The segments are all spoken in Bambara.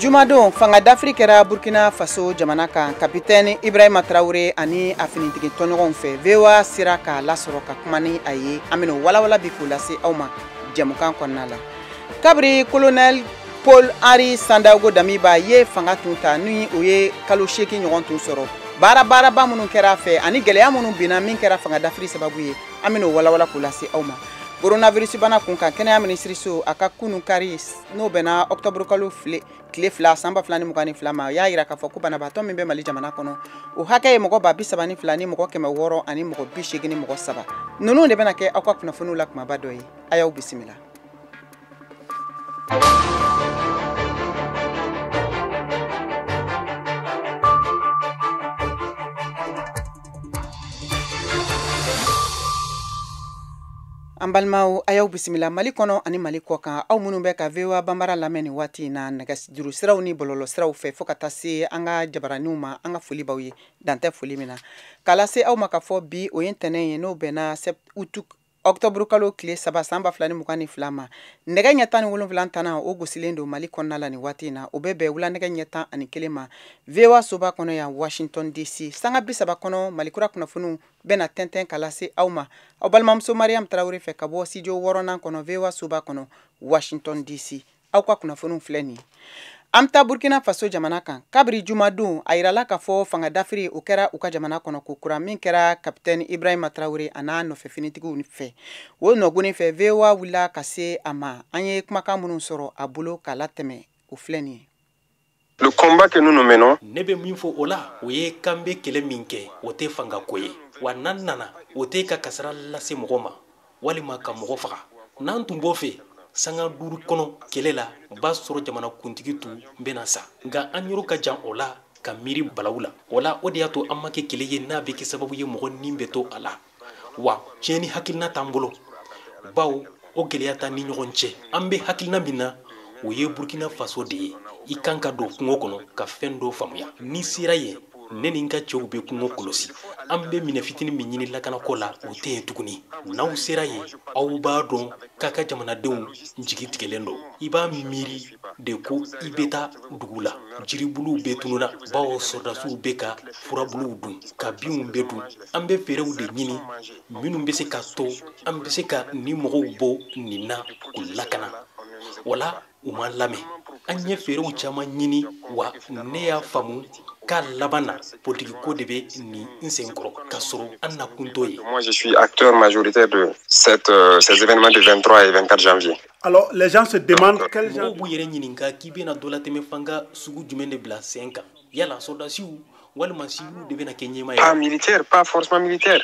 Jumadon fanga dafiri kɛra Burkina Faso jamana kan, capitaine Ibrahima Traoré ani a finitigi tɔɲɔgɔnw fɛ. VOA sera k'a lasɔrɔ ka kuma ni a ye. An bɛna walawala bi k'o lase aw ma jɛmukan kɔnɔna la. Kabiri colonel Paul Henri Sandaogo Damiba ye fanga tun ta, ni o ye kalo 8 ɲɔgɔn tun sɔrɔ, baaraba minnu kɛra a fɛ ani gɛlɛya minnu binna min kɛra fanga dafiri sababu ye, an bɛna o walawala k'o lase aw ma. Coronavirus bana kun kan, kɛnɛya minisiriso a ka kunun kari, n'o bɛnna octobre kalo tile 2 san 2022 ma, o y'a yira k'a fɔ ko banabaatɔ min bɛ Mali jamana kɔnɔ, o hakɛ ye mɔgɔ 32 ni mɔgɔ 600 ani mɔgɔ 80 ni mɔgɔ 3. Ninnu de bɛna kɛ aw ka kunnafoniw la kumaba dɔ ye. A y'aw bisimila. An balimaw, a y'aw bisimila Mali kɔnɔ ani Mali kɔ kan. Aw minnu bɛ ka VOA Banbara lamɛn nin waati in na nɛgɛjuru siraw ni bɔlɔlɔ siraw fɛ, fo ka taa se an ka jabaraninw ma, an ka foli b'aw ye dan tɛ foli min na. K'a lase aw ma k'a fɔ bi o ye ntɛnɛn ye, n'o bɛnna octobre kalo tile 3 san 2022 ma. Nɛgɛ ɲɛ 17 tanna o gosilen don Mali kɔnɔna la nin waati in na, o bɛ bɛn wula nɛgɛ ɲɛ 11 ma VOA soba kɔnɔ yan Washington DC. Sanga 30 kɔnɔ, Mali kura kunnafoniw bɛna tɛntɛn ka lase aw ma aw balimamuso Mariam Traoré fɛ ka bɔ studio 6nan kɔnɔ VOA soba kɔnɔ Washington DC. Aw ka kunnafoniw filɛ nin ye. An bɛ taa Burkina Faso jamana kan. Kabiri jumadon, a yirala k'a fɔ fanga dafiri o kɛra u ka jamana kɔnɔ ko kura, min kɛra capitaine Ibrahima Traoré a n'a nɔfɛ finitigiw fɛ. O nɔgɔnin fɛ, VOA wulila ka se a ma. An ye kumakan minnu sɔrɔ a bolo k'a latɛmɛ, o filɛ nin ye. Le combat que nous nous menons. Ne bɛ min fɔ o la, o ye k'an bɛ kɛlɛ min kɛ, o tɛ fanga ko ye. Wa n'an nana, o tɛ ka kasara lase mɔgɔ ma walima ka mɔgɔ faga. N'an tun b'o fɛ, sanga 5 kɔnɔ kɛlɛ la, o b'a sɔrɔ jamana kuntigi tun bɛna sa. Nka an yɔrɔ ka jan o la ka miiri balawu la. O la, o de y'a to an ma kɛ kɛlɛ ye n'a bɛ kɛ sababu ye mɔgɔ nin bɛ to a la. Wa tiɲɛni hakilina t'an bolo, bawo o gɛlɛya t'an ni ɲɔgɔn cɛ. An bɛ hakilina min na, o ye Burkina Faso de ye. I kan ka don kungo kɔnɔ ka fɛn dɔ faamuya. N'i sera yen, ne ni n ka cɛw bɛ kungo kɔlɔsi. An bɛ minɛ fitinin min ɲini lakanako la, o tɛ yen tuguni. N'aw sera yen, aw b'a dɔn k'a ka jamanadenw jigi tigɛlen don. I b'a miiri de ko i bɛ taa dugu la, jiribuluw bɛ tununna, bawo sɔrɔdasiw bɛ ka furabuluw dun, ka binw bɛ dun. An bɛ fɛɛrɛw de ɲini minnu bɛ se ka to an bɛ se ka nin mɔgɔw bɔ nin na k'u lakana. Wala u ma lamɛn. An ye fɛɛrɛw caman ɲini, wa ne y'a faamu k'a laban na politiki ko de bɛ nin n sen kɔrɔ, k'a sɔrɔ an na kun t'o ye. Moi, je suis acteur majoritaire de ces événements du 23 et 24 janvier. Alors, les gens se demandent quel genre Mɔgɔw b'u yɛrɛ ɲininka k'i bɛna dɔlatɛmɛ fanga sugu jumɛn de bila sen kan. Yala sɔrɔdasiw walima civiliw de bɛna kɛ ɲɛmaa ye? Pas militaire, pas forcément militaire.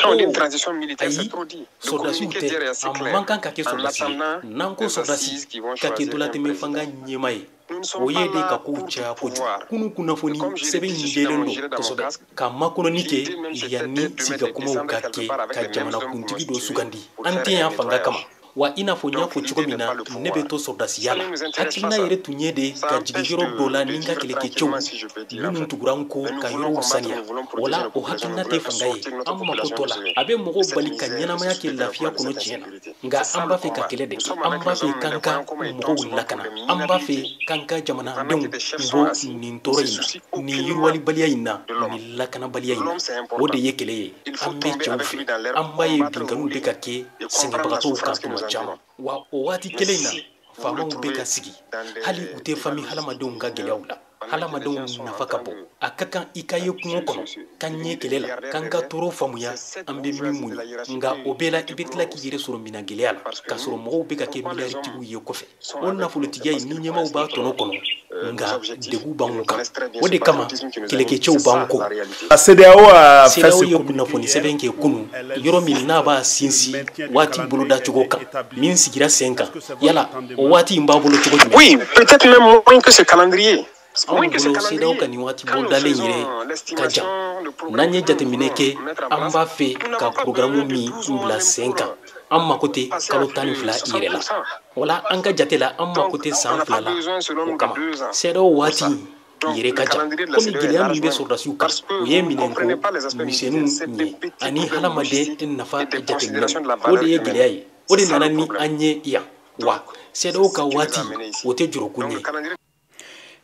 Quand on dit une transition militaire, c'est trop dit. Le Sɔrɔdasiw communiqué d'hier est tɛ, assez a clair. man kan ka kɛ En sɔrɔdasi ye. attendant N'an ko les sɔrɔdasi assises qui vont ka kɛ choisir un dɔlatɛmɛ président. fanga ɲɛmaa ye, Nous ne sommes o ye pas de là ka kow pour du caya kojugu. pouvoir. Kunun kunnafoni Et comme je l'ai sɛbɛn dit, in je suis dans jɛlen mon don gilet dans mon kosɛbɛ, casque. ka makɔnɔni kɛ L'idée même, c'était yanni dès 2 sigikakumaw décembre ka quelque kɛ part avec ka les mêmes jamana hommes qu'on kuntigi dɔ tué sugandi. pour An faire tɛ un yan fanga nettoyage. kama. Wa i n'a fɔ n y'a Donc, fɔ cogo l'idée min n'est na, pas le ne bɛ pouvoir. to sɔrɔdasiya Ça la. ne nous intéresse pas, Hakilina ça. yɛrɛ tun ye de Ça ka empêche jigin yɔrɔ dɔ la de ni n ka vivre kɛlɛkɛcɛw tranquillement, si je peux dire, en minnu fait. tugura n kɔ Mais nous ka voulons yɔrɔw combattre, saniya. nous voulons O protéger la, nos o populations, nous hakilina tɛ voulons faire fanga ye. sortir notre An mako population t'o de la. ce A bɛ mɔgɔw cette bali ka misère, de ɲɛnamaya ce kɛ lafiya développement, de kɔnɔ cette tiɲɛ na. insécurité. Nka C'est ça an le b'a fɛ ka combat. kɛlɛ de Nous kɛ. sommes An avec b'a les fɛ hommes, k'an les ka voyants comment ils tombent mɔgɔw souvent pour lakana. des An b'a fɛ minabilités. k'an ka Pendant jamanadenw que des chefs sont bɔ assis, nin ne tɔɔrɔ se in na, soucient nin aucunement yiriwalibaliya in na, de l'homme. nin lakanabaliya in na. L'homme, c'est O de important. ye kɛlɛ ye. Il faut An bɛ tomber cɛw avec fɛ. lui dans l'air, An b'a ye combattre binkanniw au bɛ ka kɛ et comprendre la sɛgɛnbagatɔw kan souffrance que tuma nous caman. endurons. Wa o waati Mais kelen in na, si vous le faamaw bɛ trouvez ka sigi, dans des hali u tɛ fami démagogies hadamadenw ka gɛlɛyaw la. pendant que les Hadamadenw gens sont en nafa ka train bon. de A ka kan i ka ye kungo kɔnɔ, se ka ɲɛ devenir kɛlɛ des la, milliardaires k'an ka derrière, tɔɔrɔ faamuya, c'est cette an bɛ min bourgeoisie de muɲu. la hiérarchie Nka o qui bɛɛ la, i bɛ tila déplore k'i aussi. yɛrɛ sɔrɔ minɛn gɛlɛya la, Parce que k'a sɔrɔ nous, mɔgɔw bɛ ka kɛ pourquoi les hommes miliyaritigiw ye kɔfɛ. sont O avec nous, c'est nafolotigiya parce in ni qu'ils ɲɛmaaw connaissent b'a notre, tɔnɔ kɔnɔ, nos nka objectifs, degun ils b'anw nous kan. connaissent très bien O ce de kama patriotisme qui nous anime. kɛlɛkɛcɛw C'est b'an ça kɔ. la réalité. La CEDEAO a fait CEDEAO ce ye communiqué kunnafoni hier sɛbɛn kɛ où kunun, elle yɔrɔ min insiste n'a b'a sur le sinsin maintien du waati calendrier boloda qui a cogo été kan, établi. min sigira sen kan. Est-ce que c'est votre Yala o entendement? waati in b'a bolo cogo jumɛn? Oui, peut-être même moins que ce calendrier. Anw Moins que ce bolo CEDEAO calendrier. ka nin waati Quand nous bolodalen faisons yɛrɛ ka l'estimation, jan. le N'an programme ye que nous jateminɛ voulons kɛ, mettre en an place, b'a fɛ nous ka n'avons pas programme besoin de min 12 mois bila même sen pour kan, an mako tɛ passer à kalo plus tan ni de fila yɛrɛ la. 60%. Wala an ka jate la, an mako Donc, tɛ on san n'a 2 pas la besoin, selon o nous, de kama. 2 ans CEDEAO pour waati ça. in Donc, yɛrɛ le ka jan. calendrier de la Komi CEDEAO est gɛlɛya min large bɛ même. sɔrɔdasiw kan, Parce que o ye vous ne minɛnko comprenez pas les aspects militaires. misɛnninw C'est des ye petits ani problèmes hadamaden logistiques nafa et des jateminɛw. considérations de la O valeur de ye humaine. gɛlɛya ye. O de C'est ça nana le ni problème. an ye yan. Wa Donc, c'est CEDEAO ce ka qui nous a waati amenés ici. o tɛ jɔrɔkun Donc, le ye. calendrier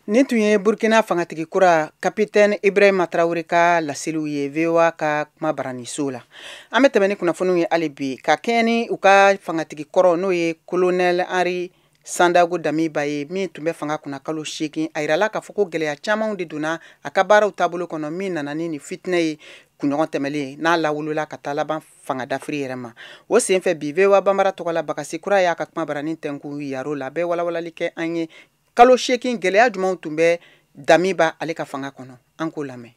Nin tun ye Burkina fangatigi kura Capitaine Ibrahima Traoré ka laseliw ye VOA ka kuma baraniso la. An bɛ tɛmɛ ni kunnafoniw ye hali bi ka kɛɲɛ ni u ka fangatigi kɔrɔ, n'o ye Colonel Henri Sandaogo Damiba ye, min tun bɛ fanga kunna kalo 8. A yirala k'a fɔ ko gɛlɛya camanw de donna a ka baaraw taabolo kɔnɔ, min nana ni nin fitinɛ ye kunɲɔgɔn tɛmɛlen n'a lawolola ka taa laban fanga dafiri yɛrɛ ma. O senfɛ bi, VOA Banbara tɔgɔ la, Bakasi Kura y'a ka kuma barani tɛnku Yaro la. A bɛ walawalali kɛ an ye, kalo 8 gɛlɛya jumɛnw tun bɛ Damiba ale ka fanga kɔnɔ. An k'o lamɛn.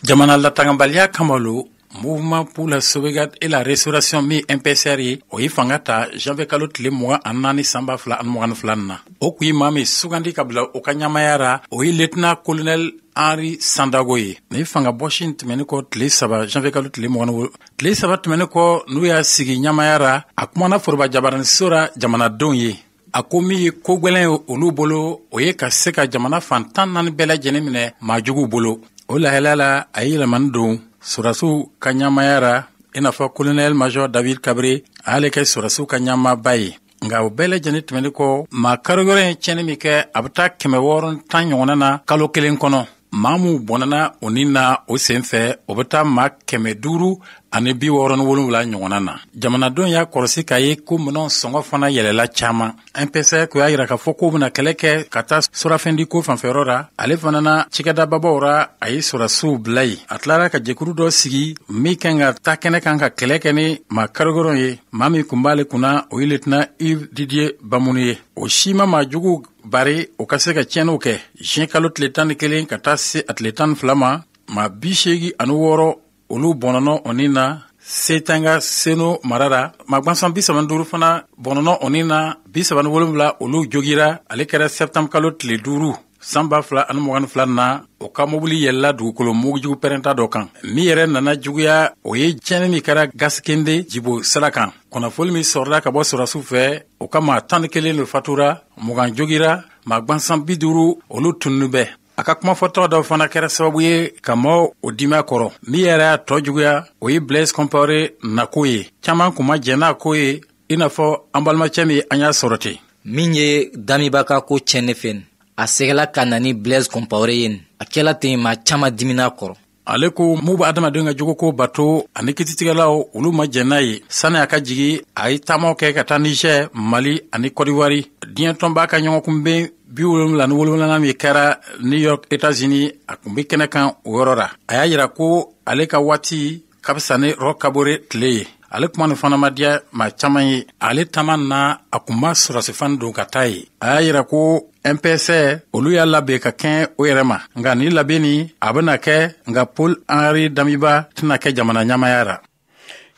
Jamana latangabaliya kama lo, Mouvement pour la sauvegarde et la restauration min MPSR ye, o ye fanga ta janvier kalo tile 24 san 2022 na. O kun ye maa min sugandi ka bila o ka ɲamaya ra, o ye lieutenant colonel Henri Sandaogo ye. Ni fanga bɔsi tɛmɛni kɔ tile 3, janvier kalo tile 20, tile 3 tɛmɛni kɔ, n'u y'a sigi ɲamaya ra, a kumana foroba jabaraniso ra jamanadenw ye. A ko min ye ko gwɛlɛn ye olu bolo, o ye ka se ka jamana fan 14 bɛɛ lajɛlen minɛ maajuguw bolo. O lahalaya la, a ye yɛlɛmani don sɔrɔdasiw ka ɲamaya ra, i n'a fɔ colonel major David Kabré, a y'ale kɛ sɔrɔdasiw ka ɲamaba ye. Nka o bɛɛ lajɛlen tɛmɛni kɔ, maa kariyɔrɔ ye tiɲɛni min kɛ, a bɛ taa 610 ɲɔgɔnna na kalo kelen kɔnɔ. Maa minw bɔnɛna o ni na o sen fɛ, o bɛ taa maa 567 ɲɔgɔnna na. Jamanadenw y'a kɔlɔsi k'a ye ko minɛnw sɔngɔ fana yɛlɛla caman. MPSR ko y'a yira k'a fɔ k'o bɛna kɛlɛ kɛ ka taa surafɛndi ko fanfɛyɔrɔ la. Ale fana na cikɛdababaw ra, a ye sɔrɔdasiw bila yen. A tilara ka jɛkulu dɔ sigi min kan ka taa kɛnɛ kan ka kɛlɛ kɛ ni maa karigɔrɔn ye. Maa min kun b'ale kunna, o ye lieutenant Yves Didier Bamunu ye. O si ma maa jugu bari o ka se ka tiɲɛniw kɛ. Juin kalo tile 11 ka taa se a tile 12 ma, maa 86 olu bɔnɔnɔ o ni na Setanga Seno mara la. Maa gwansan 35 fana bɔnɔnɔ o ni na, 37 olu jogira. Ale kɛra septembre kalo tile 5 san 2022 na, o ka mobili yɛlɛla dugukolo mugujugu pɛrɛnta dɔ kan. Min yɛrɛ nana juguya, o ye tiɲɛni min kɛra Gaskende Jibo sira kan. Kunnafoni min sɔrɔla ka bɔ sɔrɔdasiw fɛ, o ka maa 11 le fatura, 20 jogira, maa gwansan 50 olu tununi bɛ. A ka kumafɔtɔ dɔ fana kɛra sababu ye ka maaw o dimi kɔrɔ. Min yɛrɛ y'a tɔ juguya, o ye Blaise Compaoré nako ye. Caman kun ma jɛn n'a ko ye, i n'a fɔ an balimacɛ min an y'a sɔrɔ ten. Min ye Damiba ka ko tiɲɛ ne fɛ, a sɛgɛla ka na ni Blaise Compaoré ye. A kɛla ten, maa caman dimina kɔrɔ. Ale ko m'u bɛ adamadenw ka jogoko bato ani kititigɛlaw, olu ma jɛn n'a ye. Sani a ka jigi, a ye taamaw kɛ ka taa Niger, Mali ani Côte d'Ivoire. Diɲɛ tɔnba ka ɲɔgɔnkunbɛn 77nan min kɛra New York, États-Unis, a kun bɛ kɛnɛ kan o yɔrɔ la. A y'a yira ko ale ka waati ka fisa ni Roch Kabore tile ye. Ale kuma nin fana ma diya maa caman ye. Ale taama na, a kun ma sɔrɔsifani don ka taa ye. A y'a yira ko MPSR olu y'a labɛn ka kɛɲɛ o yɛrɛ ma, nka nin labɛn nin a bɛna kɛ, nka Paul Henri Damiba tɛna kɛ jamana ɲamaya ra.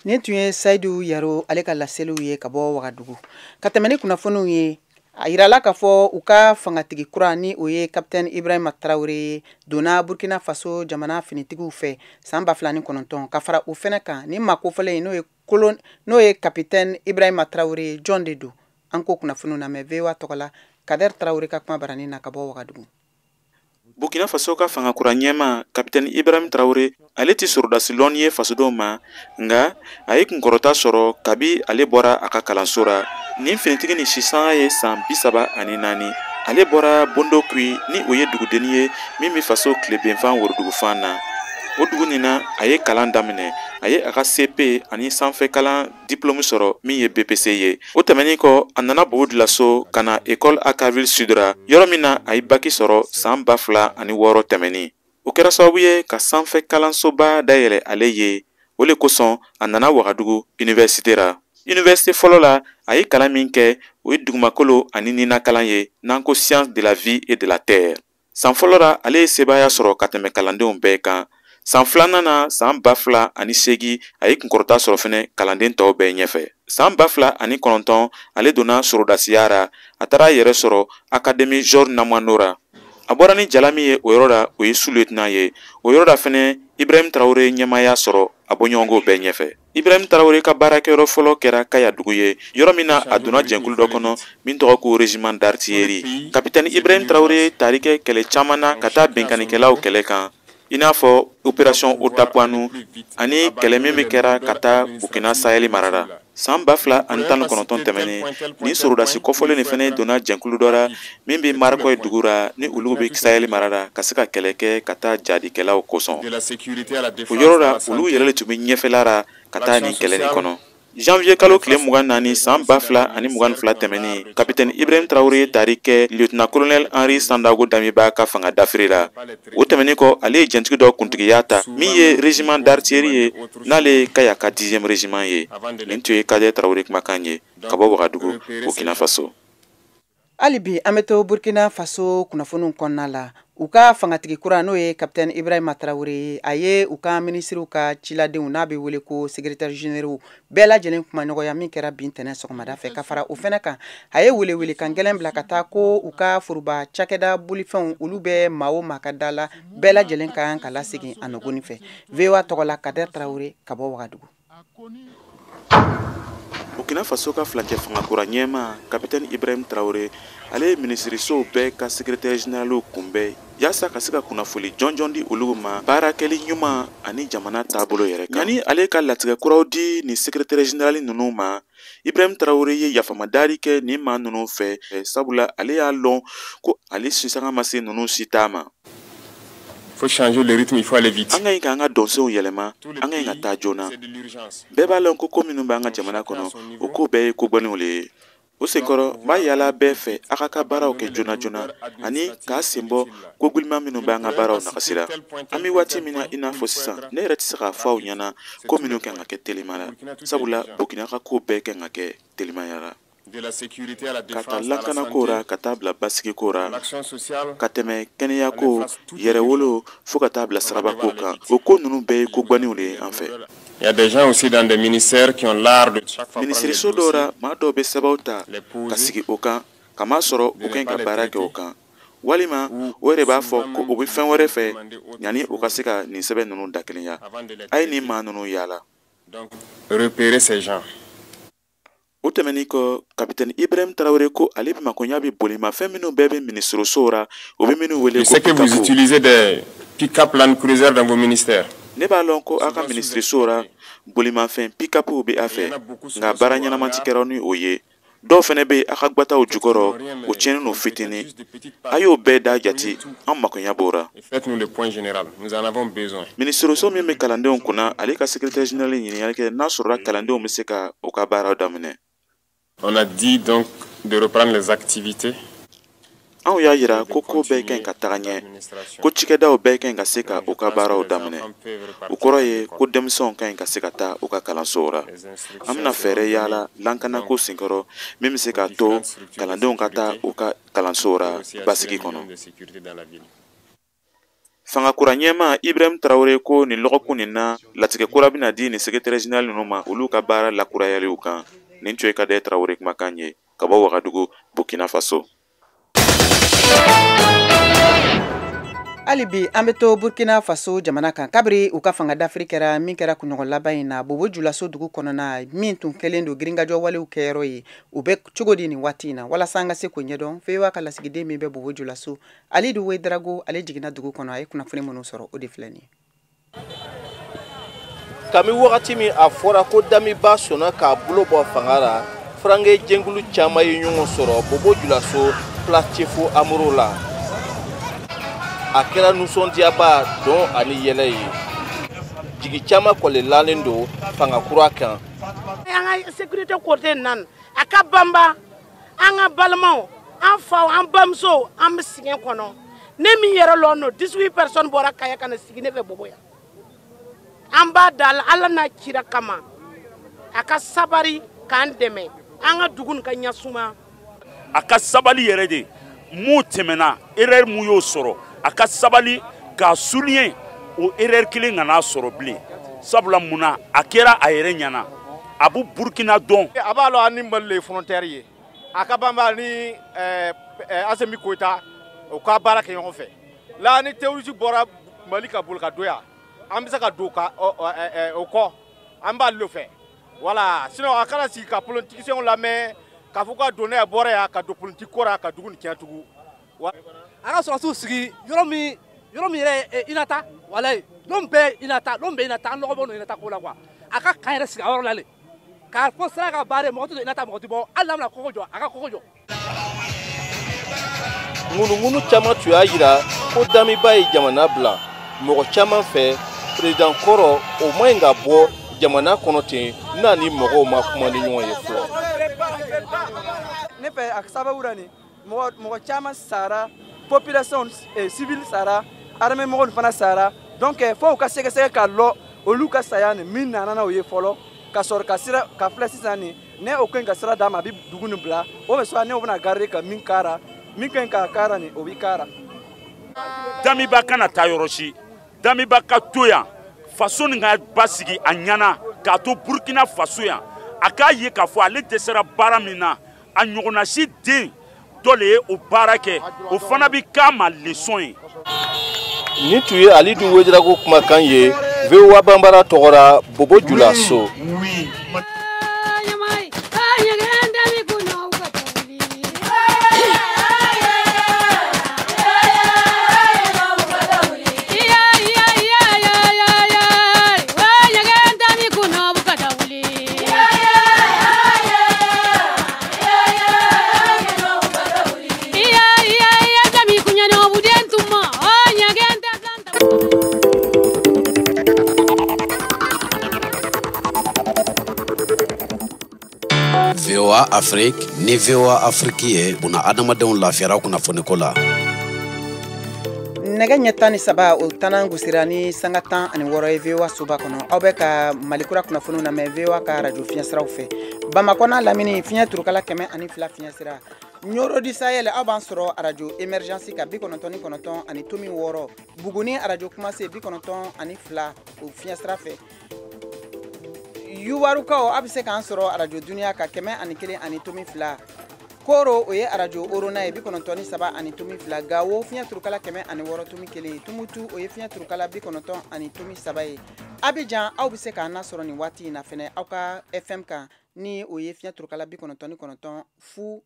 Nin tun ye Sayidu Yaro ale ka laseliw ye ka bɔ Wagadugu. Ka tɛmɛ ni kunnafoniw ye, a yirala k'a fɔ u ka fangatigi kura, ni o ye Capitaine Ibrahima Traoré ye, donna Burkina Faso jamana finitigiw fɛ san 2009. Ka fara o fɛnɛ kan, ni maa kofɔlen n'o ye kolon, n'o ye Capitaine Ibrahima Traoré ye, jɔn de don? An ko kunnafoniw lamɛn VOA tɔgɔ la, Kader Traoré ka kuma barani na ka bɔ Wagadugu. Burkina Faso ka fanga kura ɲɛma Kapitɛni Ibrahim Traoré, ale tɛ sɔrɔdasi lɔnni ye fasodenw ma, nka a ye kunkɔrɔta sɔrɔ kabi ale bɔra a ka kalanso ra. Nin finitigi ni sisan ye san 34. Ale bɔra Bondokui, ni o ye dugudenni ye min bɛ faso tilebenfan worodugufan na. O dugu nin na, a ye kalan daminɛ. A ye a ka CP ani sanfɛ kalan diplôme sɔrɔ min ye BPC ye. O tɛmɛnen kɔ, a nana Bobo Dioulasso ka na école Acaville Sud ra, yɔrɔ min na a ye bac sɔrɔ san 2006 tɛmɛnen. O kɛra sababu ye ka sanfɛ kalansoba dayɛlɛ ale ye. O le kosɔn a nana Wagadugu université ra. Université fɔlɔ la, a ye kalan min kɛ, o ye dugumakolo ani ninakalan ye, n'an ko science de la vie et de la terre. San fɔlɔ la, ale ye sebaaya sɔrɔ ka tɛmɛ kalandenw bɛɛ kan. San filanan na, san 2008, a ye kunkɔrɔta sɔrɔ fɛnɛ kalanden tɔw bɛɛ ɲɛfɛ. San 2009, ale donna sorodasiya ra. A taara a yɛrɛ sɔrɔ Académie Georges Namoano ra. A bɔra ni jala min ye o yɔrɔ la, o ye sous-lieutenant ye. O yɔrɔ la fɛnɛ, Ibrahim Traoré ɲɛmaaya sɔrɔ a bɔɲɔgɔnko bɛɛ ɲɛfɛ. Ibrahim Traoré ka baarakɛyɔrɔ fɔlɔ kɛra Kaya dugu ye, yɔrɔ min na a donna jɛnkulu dɔ kɔnɔ min tɔgɔ ko régiment d'artillerie. Kapitɛni Ibrahim Traoré ye tali kɛ kɛlɛ caman na ka taa binkannikɛlaw kɛlɛ kan, i n'a fɔ opération Otapuanu ani kɛlɛ min bɛ kɛra ka taa Burkina Sahel mara la. San 2019 tɛmɛnen, nin sɔrɔdasi kɔfɔlen nin fɛnɛ donna jɛnkulu dɔ la min bɛ Marikɔye dugu la, ni olu bɛ Sahel mara la, ka se ka kɛlɛ kɛ ka taa jadikɛlaw kosɔn. O yɔrɔ la, olu yɛrɛ de tun bɛ ɲɛfɛla la ka taa nin kɛlɛ nin kɔnɔ. Janvier kalo tile 24 san 2022 tɛmɛnen, kapitɛni Ibrahim Traoré ye tari kɛ lieutenant colonel Henri Sandaogo Damiba ka fanga dafiri la. O tɛmɛnen kɔ, ale ye jɛntigi dɔ kuntigiya ta min ye régiment d'artillerie ye, n'ale ye Kaya ka 10e régiment ye. Nin tun ye Kader Traoré kumakan ye ka bɔ Wagadugu, Burkina Faso. Hali bi an bɛ to Burkina Faso kunnafoniw kɔnɔna la. U ka fangatigi kura, n'o ye kapitɛni Ibrahima Traoré ye, a ye u ka minisiriw ka ciladenw, n'a bɛ wele ko secrétaire généraux, bɛɛ lajɛlen kumaɲɔgɔnya min kɛra bi ntɛnɛn sɔgɔmada fɛ. Ka fara o fɛnɛ kan, a ye welewelekan gɛlɛn bila ka taa ko u ka foroba cakɛda bolifɛnw, olu bɛ maa o maa ka da la, bɛɛ lajɛlen ka kan ka lasegin a nɔgɔnin fɛ. VOA tɔgɔ la, Kader Traoré ka bɔ Wagadugu. Burkina Faso ka filancɛ fanga kura ɲɛma, kapitɛni Ibrahim Traoré, ale ye minisirisow bɛɛ ka secrétaire généraliw kunbɛn yaasa ka se ka kunnafoli jɔnjɔn di olu ma baarakɛli ɲuman ani jamana taabolo yɛrɛ kan. Yanni ale ka latigɛ kuraw di nin secrétaire général ninnu ma, Ibrahim Traoré ye yafamadari kɛ nin maa ninnu fɛ, sabula ale y'a lɔn ko ale sisanga ma se ninnu si t'a ma. Faut changer le rythme, il faut aller vite. An ka ɲi k'an ka dɔnsenw yɛlɛma, an ka ɲi ka taa joona. Bɛɛ b'a lɔn ko ko minnu b'an ka jamana kɔnɔ, o ko bɛɛ ye ko gbɔnnenw le ye. O senkɔrɔ, n b'a yaala bɛɛ fɛ a ka ka baaraw kɛ joona joona ani k'a sen bɔ ko giliman minnu b'an ka baaraw nagasi la. An bɛ waati min na i n'a fɔ sisan, ne yɛrɛ tɛ se k'a fɔ aw ɲɛna ko minnu kan ka kɛ telima la, sabula Burkina ka ko bɛɛ kan ka kɛ telimaya la. Ka taa lakanako ra, ka taa bila basigiko ra, ka tɛmɛ kɛnɛyako, yɛrɛwolo, fo ka taa bila sarabako kan. O ko ninnu bɛɛ ye ko gwaninw de ye an fɛ. Minisiriso dɔw ra, maa dɔw bɛ sɛbɛnw ta ka sigi o kan, kamasɔrɔ u ka ɲi ka baara kɛ o kan, walima o yɛrɛ b'a fɔ ko u bɛ fɛn wɛrɛ fɛ yanni u ka se ka nin sɛbɛn ninnu dakelenya. A ye nin maa ninnu yaala. O tɛmɛnen kɔ, kapitɛni Ibrahim Traoré ko ale bɛ makoɲa bɛ bolimafɛn minnu bɛɛ bɛ minisirisow ra, o bɛ minnu wele ko pick-up. Pick-up Land Cruiser dans vos ministères. Ne b'a lɔn ko aw ka minisirisow ra, bolimafɛn pick-upw bɛ a fɛ, nka baara ɲɛnama ti kɛra ni o ye. Dɔw fɛnɛ bɛ aw ka gbataw jukɔrɔ, o tiɲɛnen don fitinin. A y'o bɛɛ da jate, an makoɲa b'o ra. Faites-nous le point général, nous en avons besoin. Minisiriso min bɛ kalandenw kunna, ale ka secrétaire général ɲininkali kɛ n'a sɔrɔla kalandenw bɛ se ka u ka baaraw daminɛ. On a dit donc de reprendre les activités. Anw y'a yira ko ko bɛɛ ka ɲi ka taga ɲɛ, ko cikɛdaw bɛɛ ka ɲi ka se ka u ka baaraw daminɛ. O kɔrɔ ye ko denmisɛnw ka ɲi ka se ka taa u ka kalansow ra. An bɛna fɛɛrɛ yaala lankanako senkɔrɔ min bɛ se k'a to kalandenw ka taa u ka kalansow ra basigi kɔnɔ. Fanga kura ɲɛma Ibrahim Traoré ko nin lɔgɔkun nin na, latigɛ kura bɛna di nin secrétaire général ninnu ma olu ka baara lakurayaliw kan. Nin tun ye Kader Traoré kumakan ye ka bɔ Wagadugu, Burkina Faso. Hali bi an bɛ to Burkina Faso jamana kan. Kabiri u ka fanga dafiri kɛra min kɛra kunɲɔgɔn laban in na, Bobo Julaso dugu kɔnɔna min tun kɛlen don girinkajɔ walew kɛyɔrɔ ye, u bɛ cogo di nin waati in na? Walasa an ka se k'o ɲɛdɔn, VOA ka lasigiden min bɛ Bobo Julaso, Alidu Wedrago, ale jiginna dugu kɔnɔ, a ye kunnafoni minnu sɔrɔ, o de filɛ nin ye. Kami wagati min a fɔra ko Damiba sɔnna k'a bolo bɔ fanga la, furankɛ jɛnkulu caman ye ɲɔgɔn sɔrɔ Bobo Julaso, place Cefo Amoro la. A kɛra nisɔndiyaba, dɔn ani yɛlɛ ye. Jigi caman kɔlelalen don fanga kura kan. An ka sécurité côté nan a ka banba, an ka balimaw, an faw, an bamusow, an bɛ sɛgɛn kɔnɔ. Ne min yɛrɛ lɔn nɔ, 18 personnes bɔra Kaya ka na sigi ne fɛ Bobo yan. An b'a da Ala n'a kira kama, a ka sabari k'an dɛmɛ, an ka dugu nin ka ɲɛsuma. A ka sabali yɛrɛ de, mun tɛmɛna, erreur mun y'o sɔrɔ, a ka sabali k'a souligner, o erreur kelen kana sɔrɔ bilen. Sabula mun na, a kɛra a yɛrɛ ɲɛna, a b'u Burkina dɔn. A b'a lɔn an ni Mali le ye frontière ye. A ka banba ni Asimi Goïta, u ka baara kɛ ɲɔgɔn fɛ. La ni terroriste bɔra Mali ka boli ka don yan, an bɛ se ka don ka o kɔ, an b'ale de fɛ. Voilà, sinon a kana sigi ka politiciens lamɛn k'a fɔ ka donna yan, bɔra yan, ka don politique ko la, ka dugu nin tiɲɛ tugun. A ka sɔrɔdasiw sigi yɔrɔ min, yɔrɔ min yɛrɛ Inata, walayi, don bɛɛ Inata, don bɛɛ Inata, an lɔgɔ bɔ Inata ko la quoi. A ka camp yɛrɛ sigi a yɔrɔ la le. K'a fɔ sira ka baara mɔgɔ tɛ don INA ta mɔgɔ tɛ bɔ hali n'a bɛna kɔgɔ jɔ a ka kɔgɔ jɔ. Ŋunuŋunu caman tun y'a jira ko Damiba ye jamana bila mɔgɔ caman fɛ président kɔrɔ o man ɲi ka bɔ jamana kɔnɔ ten n'a ni mɔgɔw ma kuma ni ɲɔgɔn ye fɔlɔ. Ne fɛ a sababu la nin mɔgɔ caman sara population civile sara armée mɔgɔw fana sara donc fo u ka sɛgɛsɛgɛ ka lɔ olu ka saya nin min nana n'o ye fɔlɔ ka sɔrɔ ka sira ka filɛ sisan nin ne o ka ɲi ka sira d'a ma a bɛ dugu nin bila o bɛ sɔrɔ ne bɛna garder ka min kara min ka ɲi k'a kara nin o bɛ kara. Damiba kana taa yɔrɔ si Damiba ka to yan faso nin ka basigi a ɲɛna k'a to Burkina Faso yan a k'a ye k'a fɔ ale dɛsɛra baara min na a ɲɔgɔnna si den dɔ le ye o baara kɛ o fana bɛ k'a ma leçon ye. Nin tun ye Alidu Wedirago kumakan ye VOA Banbara tɔgɔra Bobo Julaso. VOA Afrique ni VOA Afrique ye buna adamadenw lafiyara kunnafoniko la. Nɛgɛ ɲɛ 13 o tanan gosira ni sanga 16 ye VOA soba kɔnɔ. Aw bɛ ka Malikura kunnafoniw lamɛn VOA ka radio fiɲɛsiraw fɛ. Bamakɔ n'a lamini fiɲɛ turukala 102 fiɲɛsira. Ɲoro di Sahel aw b'an sɔrɔ radio Emergence ka 99 ani tomi 6. Buguni radio Kumase 92 o fiɲɛsira fɛ. Yuwarukaw a bɛ se k'an sɔrɔ arajo duniya ka 101 ani tomi 2. Koro o ye arajo Orona ye 93 ani tomi 2. Gawo fiɲɛ turukala 106 tomi 1. Tumutu o ye fiɲɛ turukala 90 ani tomi 3 ye. Abidjan aw bɛ se k'an nasɔrɔ nin waati in na fɛnɛ aw ka FM kan ni o ye fiɲɛ turukala 99 fu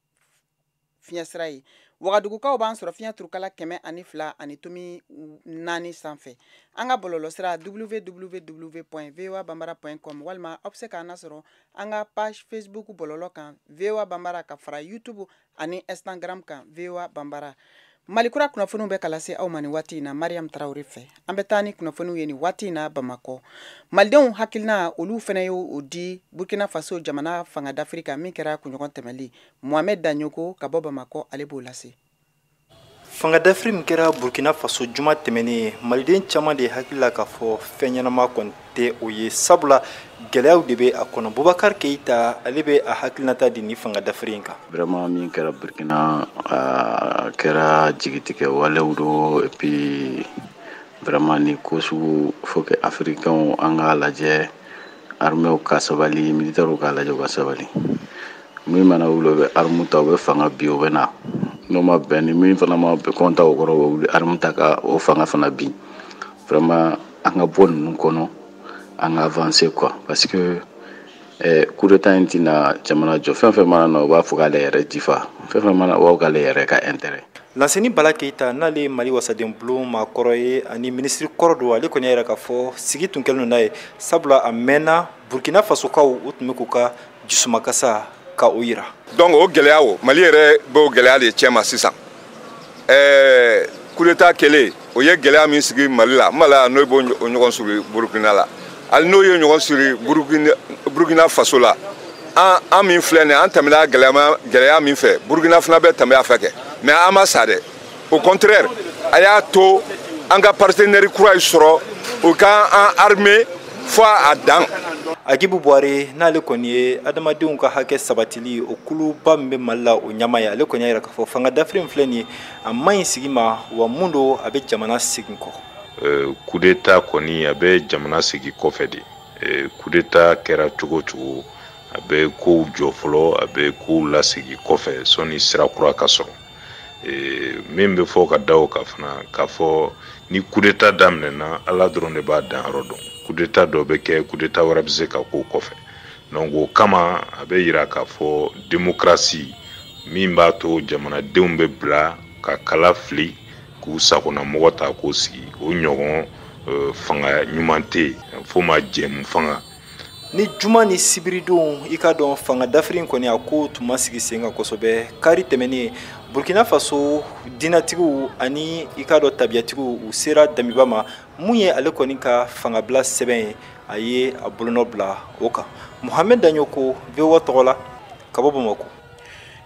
fiɲɛsira ye. Wagadugukaw b'an sɔrɔ fiɲɛ turukala 102 ani tomi 4 sanfɛ. An ka bɔlɔlɔsira www.voabambara.com walima aw bɛ se k'an nasɔrɔ an ka page Facebook bɔlɔlɔ kan VOA Bambara ka fara YouTube ani Instagram kan VOA Bambara. Malikura kunnafoniw bɛ ka lase aw ma nin waati in na Mariam Traoré fɛ. An bɛ taa ni kunnafoniw ye nin waati in na Bamakɔ. Malidenw hakilina olu fɛnɛ y'o di Burkina Faso jamana fanga dafiri kan min kɛra kunɲɔgɔn tɛmɛli. Mohamed Dagnoko ka bɔ Bamakɔ ale b'o lase. Fanga dafiri min kɛra Burkina Faso juma tɛmɛnen, maliden caman de hakili la k'a fɔ fɛn ɲɛnama kɔni tɛ o ye, sabula gɛlɛyaw de bɛ a kɔnɔ. Bubakar Keita ale bɛ a hakilinata di ni fanga dafiri in kan. Vraiment min kɛra Burkina a kɛra jigitigɛ walew don, et puis vraiment ni ko sugu faut que africains an k'a lajɛ, armée ka sabali, militaires k'a lajɛ u ka sabali. Min mana wuli u bɛ arme ta, u bɛ fanga bin, u bɛ na. N'o ma bɛn ni min fana ma kɔnta o kɔrɔ, u bɛ wuli arme ta ka o fanga fana bin. Vraiment an ka bɔ ninnu kɔnɔ, an ka avancer quoi, parce que coup d'état in tɛna jamana jɔ. Fɛn fɛn mana na u b'a fɔ k'ale yɛrɛ jifa, fɛn fɛn mana u b'a fɔ k'ale yɛrɛ ka intérêt. Lanseni Bala Keita n'ale ye Mali wasaden bulon maakɔrɔ ye ani minisiri kɔrɔ don, ale kɔni y'a jira k'a fɔ sigi tun kɛlen don n'a ye, sabula a mɛnna Burkina Fasokaw u tun bɛ k'u ka jusumakasa ka o yira. Donc o gɛlɛya o Mali yɛrɛ b'o gɛlɛya de cɛma sisan. Coup d'état kɛlen o ye gɛlɛya min sigi Mali la, n b'a la n'o b'o ɲɔgɔn sɔrɔ Burkina la, hali n'o ye ɲɔgɔn sɔrɔ Burkina Faso la, an min filɛ nin ye, an tɛmɛna gɛlɛya min fɛ, Burkina fana bɛ tɛmɛ a fɛ kɛ, mais an ma sa dɛ. Au contraire, a y'a to an ka partenaire kura yi sɔrɔ, o ka an armée fo a dan. Agibu Buware n'ale kɔni ye adamadenw ka hakɛ sabatili o kuluba min bɛ Mali la o ɲɛmaa ye, ale kɔni y'a jira k'a fɔ fanga dafiri min filɛ nin ye, a man ɲi sigi ma, wa mun don a bɛ jamana segin kɔ. Coup d'état kɔni a bɛ jamana segin kɔfɛ de. Coup d'état kɛra cogo cogo, a bɛ kow jɔ fɔlɔ, a bɛ kow lasegin kɔfɛ sɔnni sira kura ka sɔrɔ. Min bɛ fɔ ka da o kan fana, k'a fɔ ni coup d'état daminɛna, Ala dɔrɔn de b'a danyɔrɔ dɔn. Coup d'état dɔ bɛ kɛ, coup d'état wɛrɛ bɛ se ka k'o kɔfɛ. Donc o kama a bɛ yira k'a fɔ démocratie min b'a to jamanadenw bɛ bila ka kala fili k'u sagonamɔgɔ ta k'o sigi, o ɲɔgɔn fanga ɲuman tɛ yen, f'o ma jɛmu fanga. Ni juma ni sibiridon i ka dɔn fanga dafiri kɔni a ko tun ma sigi sen kan kosɛbɛ. Kari tɛmɛnen, Burkina Faso dinatigiw ani i ka dɔn tabiyatigiw, u sera Damiba ma. Mun ye ale kɔni ka fangabila sɛbɛn ye, a ye a bolonɔ bila o kan. Mohamed Dagnoko, VOA tɔgɔ la, ka bɔ Bamakɔ.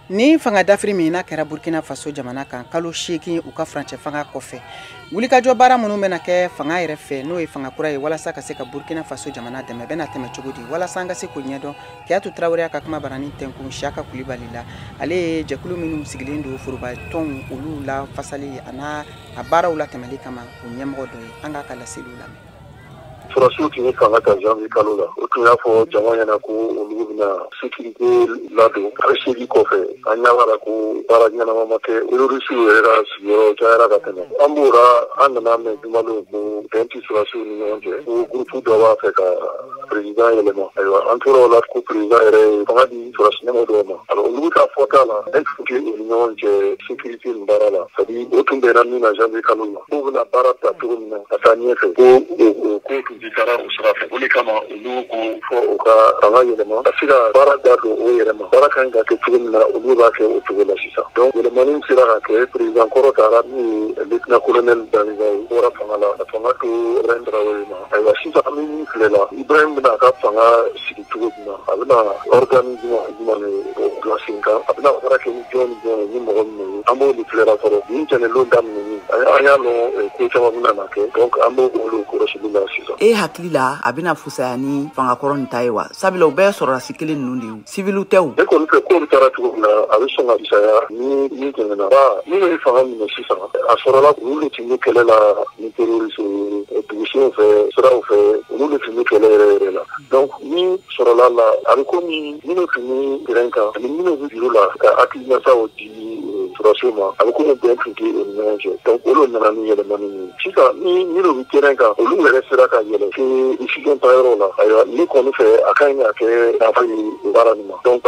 Ni fanga dafiri min n'a kɛra Burkina Faso jamana kan kalo 8 u ka furancɛ fanga kɔfɛ, wulikajɔ baara minnu bɛna kɛ fanga yɛrɛ fɛ, n'o ye fanga kura ye, walasa ka se ka Burkina Faso jamana dɛmɛ, bɛna tɛmɛ cogo di? Walasa an ka se k'o ɲɛdɔn, Kiyatu Tarawele ka kuma barani tɛnkun Siyaka Kulibali la. Ale ye jɛkulu minnu sigilen don forobatɔnw olu la fasali a n'a a baaraw la tɛmɛli kama, o ɲɛmɔgɔ dɔ ye. An k'a ka laseliw lamɛn. Sɔrɔdasiw tun ye fanga ta janvier kalo la. O tun y'a fɔ jama ɲɛna ko olu bɛna sécurité ladon. Kalo 8 kɔfɛ, an ɲɛ b'a la ko baara ɲɛnama ma kɛ. Terrorisiw yɛrɛ ka sigiyɔrɔ cayara ka tɛmɛ. An b'o la, an nana mɛn jumadon ko bɛn tɛ sɔrɔdasiw ni ɲɔgɔn cɛ, ko groupe dɔ b'a fɛ ka président yɛlɛma. Ayiwa, an tora o la ko président yɛrɛ ye fanga di sɔrɔdasi ɲɛmɔgɔ dɔw ma. Alors, olu ka fɔta la, bɛn tun tɛ u ni ɲɔgɔn cɛ sécurité nin baara la, c'est à dire o tun bɛnna min na janvier kalo la, k'u bɛna baara ta cogo min na ka taa ɲɛfɛ, ko o ko tun tɛ taara o sira fɛ. O de kama olu ko fɔ u ka fanga yɛlɛma ka se ka baara da don o yɛrɛ ma. Baara kan ka kɛ cogo min na, olu b'a kɛ o cogo la sisan. Donc yɛlɛmani sera ka kɛ, président kɔrɔ taara, min ye lieutenant colonel Damiba ye, bɔra fanga la ka fanga to Ibrahim Traoré ma. Ayiwa, sisan an bɛ min filɛ la, Ibrahim bɛna a ka fanga sigi cogo min na, a bɛna organe jumɛn de bila sen kan, a bɛna baara kɛ ni jɔn ni jɔn ye, ni mɔgɔ minnu ye, an b'o de filɛ la fɔlɔ. Nin tɛnɛndon daminɛni, an y'a lɔn ko caman bɛna na kɛ, donc an b'o olu kɔlɔsili la sisan. E hakili la, a bɛna fusaya ni fangakɔrɔ nin ta ye wa? Sabula u bɛɛ sɔrɔdasi kelen ninnu de ye, siviliw tɛ o. Ne kɔni fɛ, ko bɛ taara cogo min na, a bɛ sɔn ka fisaya ni min tɛmɛna ba. Minnu ye fanga minɛ sisan, a sɔrɔla olu de tun bɛ kɛlɛ la ni terroriste ye dugusenw fɛ, siraw fɛ, olu de tun bɛ kɛlɛ yɛrɛ yɛrɛ la. Donc min sɔrɔla la, a bɛ komi minnu tun bɛ terrain kan ani minnu bɛ bureau la ka hakilinataw di sɔrɔdasiw ma, a bɛ komi bɛn tun tɛ u ni ɲɔgɔn cɛ. Donc olu nana ni yɛlɛmani ye sisan. Ni minnu bɛ terrain kan, olu yɛrɛ sera ka yɛlɛ se décision ta yɔrɔ la. Ayiwa, ne kɔni fɛ, a ka ɲi ka kɛ nafa ye baara nin ma. Donc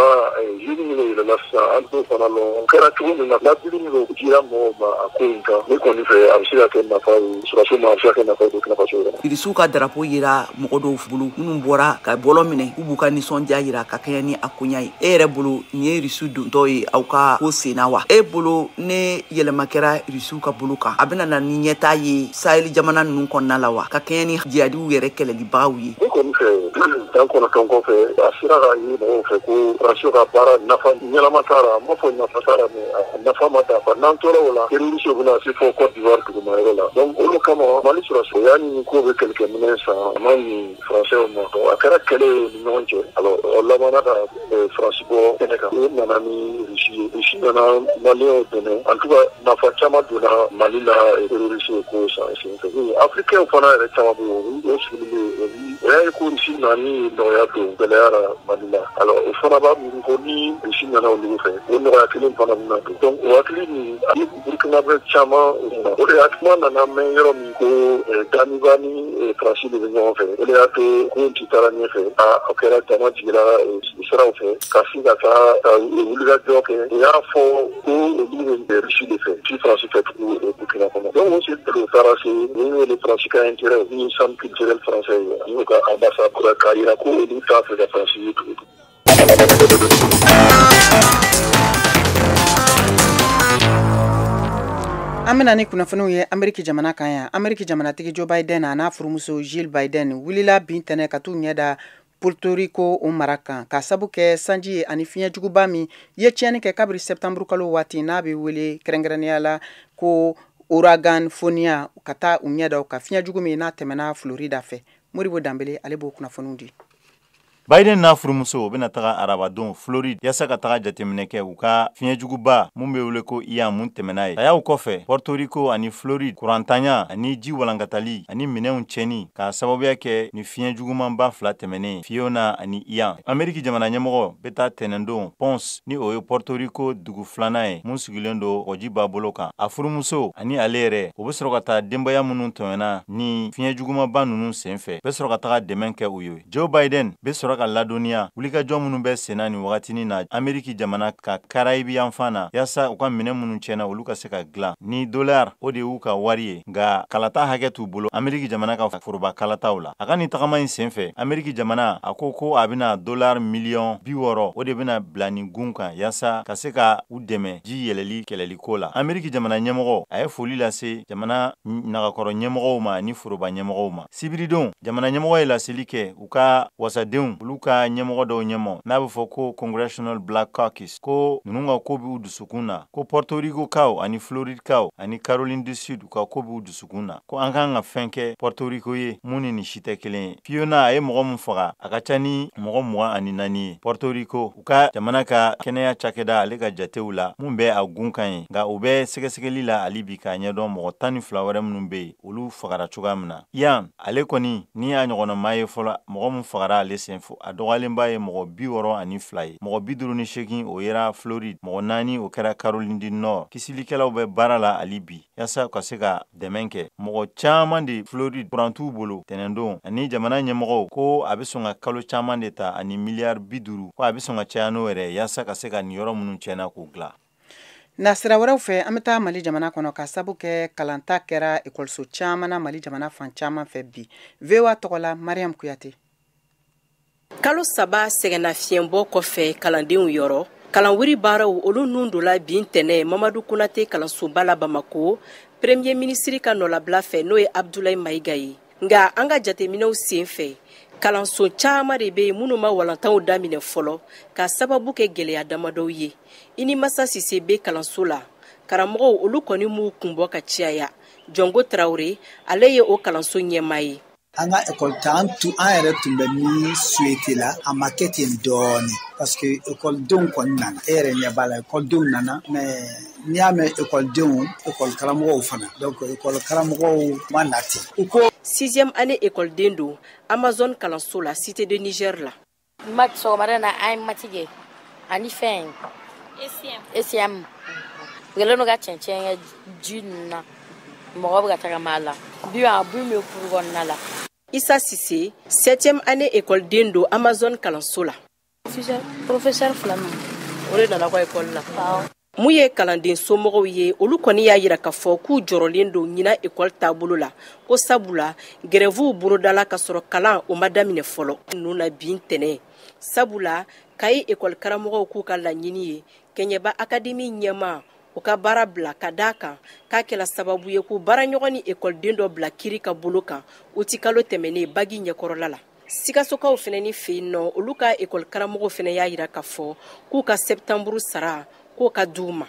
jiri minnu yɛlɛma sisan, an t'o fana lɔn kɛra cogo min na, ladili minnu dira mɔgɔw ma a ko in kan, ne kɔni fɛ, a bɛ se ka kɛ nafa ye sɔrɔdasiw ma, a bɛ se ka kɛ nafa ye Burkina Faso yɛrɛ ma. Irisiw ka drapeau yira mɔgɔ dɔw bolo minnu bɔra ka bɔlɔ minɛ k'u b'u ka nisɔndiya yira ka kɛɲɛ ni a koɲa ye. E yɛrɛ bolo, nin ye Irisiw dontɔ ye aw ka ko sen na wa? E bolo, ne yɛlɛma kɛra Irisiw ka bolo kan, a bɛna na ni ɲɛtaa ye Sahel jamana ninnu kɔnɔna la wa, ka kɛɲɛ ni jihadiw yɛrɛ kɛlɛlibagaw ye? Ne kɔni fɛ, san 9 kɔfɛ, a sera ka ye mɔgɔw fɛ ko sɔrɔdasiw ka baara nafa ɲɛnama t'a la. N m'a fɔ nafa t'a la, mais a nafa ma dafa. N'an tora o la, terroriste bɛna se fɔ Côte d'Ivoire duguma yɔrɔ la. Donc olu kama, Mali sɔrɔdasiw, o y'a ɲini k'o bɛ kɛlɛkɛminɛn san, a ma ɲi Français ma. Donc a kɛra kɛlɛ ye ni ɲɔgɔn cɛ. Alors o labanna ka Faransi bɔ kɛnɛ kan, o nana ni Russie ye, Russie nana Maliyɛnw dɛmɛ. En tout cas, nafa caman donna Mali la terroriste ko san sen fɛ. Africains fana yɛrɛ caman bɛ yen, o sigilen bɛ yen, o y'a ye ko Russie nani nɔgɔya don gɛlɛya la Mali la. Alors o fana b'a miiri ko ni Russie nana olu fɛ, o nɔgɔya kelen fana bɛna don. Donc o hakili nin a ye Burkinabé caman, o de y'a kuma nana mɛn yɔrɔ min ko Damiba ni Faransi de bɛ ɲɔgɔn fɛ, o de y'a to ko in ti taara ɲɛfɛ. A kɛra jama jiginra siraw fɛ ka sin ka taa ka wulikajɔ kɛ. U y'a fɔ ko olu bɛ Russie de fɛ, ti Faransi fɛ tugun Burkina kɔnɔ. Donc o sen o taara se ni wele Faransi ka intérêt ni centre culturel français ye ani u ka ambassade, k'a yira ko olu t'a fɛ ka Faransi ye tugun. An bɛna ni kunnafoniw ye Ameriki jamana kan yan. Ameriki jamanatigi Joe Biden a n'a furumuso Jill Biden wulila bin tɛnɛ ka t'u ɲɛ da Puerto Rico o mara kan, ka sabu kɛ sanji ye ani fiɲɛjuguba min ye tiɲɛni kɛ kabiri septembre kalo waati, n'a bɛ wele kɛrɛnkɛrɛnnenya la ko ouragan Fiona, ka taa u ɲɛ da o kan, fiɲɛjugu min n'a tɛmɛna Florida fɛ. Modibo Danbele, ale b'o kunnafoniw di. Biden n'a furumuso bɛna taga arabadon Floride yaasa ka taga jateminɛ kɛ u ka fiɲɛjuguba mun bɛ wele ko Ian mun tɛmɛna ye. A y'aw kɔfɛ Puerto Rico ani Floride, kurantanya ani ji walankatali ani minɛnw cɛni k'a sababuya kɛ ni fiɲɛjugumanba fila tɛmɛnen, Fiona ani Ian. Ameriki jamana ɲɛmɔgɔ bɛ taa tɛnɛndon Ponce, ni o ye Puerto Rico dugu filanan ye mun sigilen don kɔgɔjiba bolo kan. A furumuso ani ale yɛrɛ, o bɛ sɔrɔ ka taa denbaya minnu tɔɲɔna ni fiɲɛjugumanba ninnu senfɛ, bɛ sɔrɔ ka taga dɛmɛ kɛ u ye. Joe Biden bɛ sɔrɔ sɔrɔ ka ladɔnniya wulikajɔ minnu bɛ senna nin wagatinin na Ameriki jamana ka Karayibi yanfan na, yaasa u ka minɛn minnu tiɲɛna olu ka se ka dilan ni dollar, o de y'u ka wari ye, nka kalata hakɛ t'u bolo Ameriki jamana ka foroba kalataw la. A ka nin tagama in senfɛ, Ameriki jamana a ko a bɛna dollar miliyɔn 60, o de bɛna bila nin gun kan yaasa ka se ka u dɛmɛ ji yɛlɛli kɛlɛliko la. Ameriki jamana ɲɛmɔgɔ a ye foli lase jamana nagakɔrɔ ɲɛmɔgɔw ma ni foroba ɲɛmɔgɔw ma. Sibiridon, jamana ɲɛmɔgɔ ye laseli kɛ u ka wasadenw, olu ka ɲɛmɔgɔ dɔw ɲɛmɔ n'a bɛ fɔ ko Congressional Black Caucus, ko ninnu ka ko b'u dusukun na, ko Puerto Rico kaw ani Floride kaw ani Caroline du Sud, u ka ko b'u dusukun na, ko an kan ka fɛn kɛ Puerto Rico ye mun ni nin si tɛ kelen ye. Fiona a ye mɔgɔ min faga, a ka ca ni mɔgɔ 24 ye Puerto Rico. U ka jamana ka kɛnɛya cakɛda, ale ka jatew la, mun bɛ a gun kan ye, nka u bɛ sɛgɛsɛgɛli la hali bi k'a ɲɛdɔn mɔgɔ 12 wɛrɛ minnu bɛ yen, olu fagara cogoya min na. Yan ale kɔni ni y'a ɲɔgɔnna ye fɔlɔ, mɔgɔ min fagara ale sen fo, a dɔgɔyalenba ye mɔgɔ 62 ye, mɔgɔ 58 o yera Floride, mɔgɔ 4 o kɛra Caroline du Nord. Kisilikɛlaw bɛ baara la hali bi yaasa ka se ka dɛmɛ kɛ. Mɔgɔ caman de Floride, kuran t'u bolo tɛnɛndon, ani jamana ɲɛmɔgɔw ko a bɛ sɔn ka kalo caman de ta ani miliyari 50, ko a bɛ sɔn ka caya n'o yɛrɛ, yaasa ka se ka nin yɔrɔ minnu tiɲɛna k'u dilan. Na sira wɛrɛw fɛ, an bɛ taa Mali jamana kɔnɔ ka sabu kɛ kalanta kɛra ekɔliso caman na Mali jamana fan caman fɛ bi. VOA tɔgɔ la, Mariam Kuyate. Kalo 3 sɛgɛnnafiɲɛbɔ kɔfɛ kalandenw yɔrɔ, kalanwuri baaraw olu nun donna bi ntɛnɛ Mamadu Konate kalansoba la Bamako, premier ministre ka nɔlabila fɛ, n'o ye Abdoulaye Mayiga ye. Nka an ka jateminɛw sen fɛ, kalanso caman de bɛ yen minnu ma walantanw daminɛ fɔlɔ ka sababu kɛ gɛlɛya damadɔw ye. I ni Masa Sise bɛ kalanso la, karamɔgɔw olu kɔni m'u kun bɔ ka caya. Jɔnko Tarawele, ale ye o kalanso ɲɛmaa ye. An ka ekɔli ta, an tun, an yɛrɛ tun bɛ min souhaité la, a ma kɛ ten dɔɔnin, parce que ekɔlidenw kɔni nana. E yɛrɛ ɲɛ b'a la, ekɔlidenw nana, mais n'i y'a mɛn ekɔlidenw, ekɔli karamɔgɔw fana. Donc ekɔli karamɔgɔw ma na ten, u ko. Sixième année ekɔliden don Amazon kalanso la, Cité de Niger la. Maths, sɔgɔmada na an ye maths kɛ ani fɛn ECM. U kɛlen don ka cɛncɛn kɛ ji ninnu na, mɔgɔ bɛ ka tagama a la bi, a bi bɛ kuru kɔnɔna la. Isa Sise, septième année ekɔliden don Amazon kalanso la. Professeur fila min, o de nana ka ekɔli la. Mun ye kalanden somɔgɔw ye, olu kɔni y'a yira k'a fɔ k'u jɔrɔlen don ɲinan ekɔli taabolo la, ko sabula grèvew bolodala ka sɔrɔ kalan o ma daminɛ fɔlɔ ninnu na bi ntɛnɛn, sabula Kayi ekɔli karamɔgɔw k'u ka laɲini ye Kɛɲɛba akademi ɲɛma u ka baara bila, ka d'a kan k'a kɛla sababu ye k'u baaraɲɔgɔn ni ekɔliden dɔ bila kiri ka bolo kan uti kalo tɛmɛnen bagi ɲɛkɔrɔla la. Sikasokaw fɛnɛ ni fɛ yen nɔ, olu ka ekɔli karamɔgɔw fɛnɛ y'a yira k'a fɔ k'u ka sɛptanburu sara k'o ka d'u ma.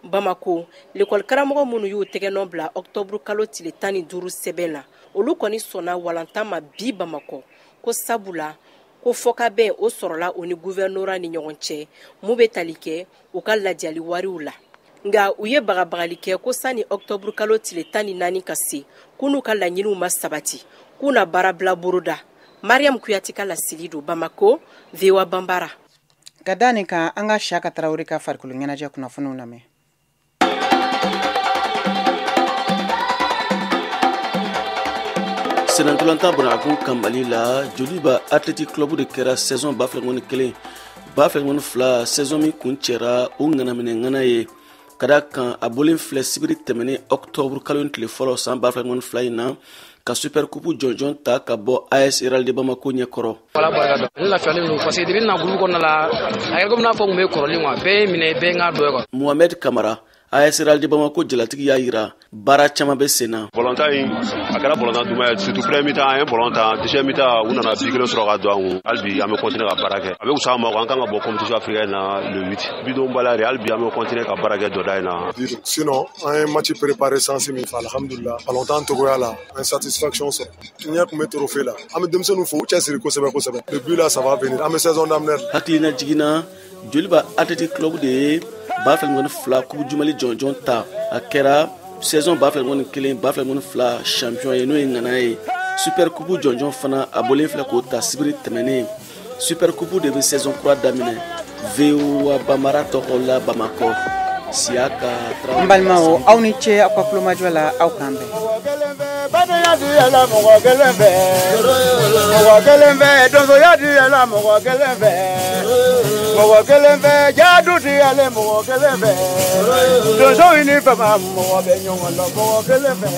Bamako lekɔli karamɔgɔ minnu y'u tɛgɛnɔ bila ɔktɔburu kalo tile 15 sɛbɛn la, olu kɔni sɔnna walantan ma bi Bamakɔ, ko sabula ko fɔkabɛn o sɔrɔla o ni guvɛrnora ni ɲɔgɔn cɛ mun bɛ tali kɛ u ka lajali wariw la. Nka u ye bagabagali kɛ ko sani ɔktɔburu kalo tile 14 ka se, k'u n'u ka laɲiniw ma sabati, k'u na baarabila boroda. Mariam Kuyati ka laseli don Bamako, VOA Banbara. Ka da nin kan, an ka Siyaka Tarawele ka farikolo ɲɛnajɛ kunnafoniw lamɛn. Senantolantan banakun kan Mali la, Joliba Athletic Club de kɛra saison 2021-2022 saison min kun cɛra, o ŋanaminɛ ŋana ye, ka da kan a bɔlen filɛ sibiri tɛmɛnen octobre kalo tile fɔlɔ san 2022 in na, ka super coupe jɔnjɔn ta ka bɔ AS Real de Bamako ɲɛkɔrɔ. Ala barika da, ne lafiyalen don, parce que depuis na groupe kɔnɔna la, a kɛra komi n'a fɔ n kun bɛ kɔrɔlen quoi, bɛɛ ye minɛ, bɛɛ ye n ka dɔ ye quoi. Mohamed Kamara, AS Real de Bamako jalatigi, y'a yira baara caman bɛ sen na. Bɔlɔntan in, a kɛra bɔlɔntan duman ye, surtout premier mi-temps an ye bɔlɔn tan, deuxième mi-temps u nana bi kelen sɔrɔ ka don an kun. Hali bi an bɛ continuer ka baara kɛ, a bɛ fisaya an ma, an kan ka bɔ compétition africaine na le 8 bidonbaliya de. Hali bi an bɛ continuer ka baara kɛ jɔda in na. Sinon an ye match préparé sens min fɛ, alhamdulillah, balontan togoya la, an ye satisfaction sɔrɔ, ɲɛ tun bɛ trophée la. An bɛ denmisɛnninw fo, u cɛsiri kosɛbɛ kosɛbɛ. Le but là, ça va venir, an bɛ saison daminɛ. Hakilina jiginna, Joliba Athletic Club de ye 2022 coupe du Mali jɔnjɔn ta. A kɛra saison 2021-2022 champion ye, n'o ye ŋana ye. Super coupe jɔnjɔn fana, a bɔlen filɛ k'o ta sibiri tɛmɛnen. Super coupe de bɛ saison kura daminɛ. VOA Bamara tɔgɔ la, Bamakɔ, Siyaka. N balimaw, aw ni ce aw ka kulomajɔ la. Aw k'an bɛn. Kelen fɛ, badenya ti yɛlɛ mɔgɔ kelen fɛ. Mɔgɔ kelen fɛ, donsoya ti yɛlɛ mɔgɔ kelen fɛ. Mɔgɔ kelen fɛ, jadu ti yɛlɛ mɔgɔ kelen fɛ. Donsow ni fama mɔgɔ bɛ ɲɔgɔn lɔ mɔgɔ kelen fɛ.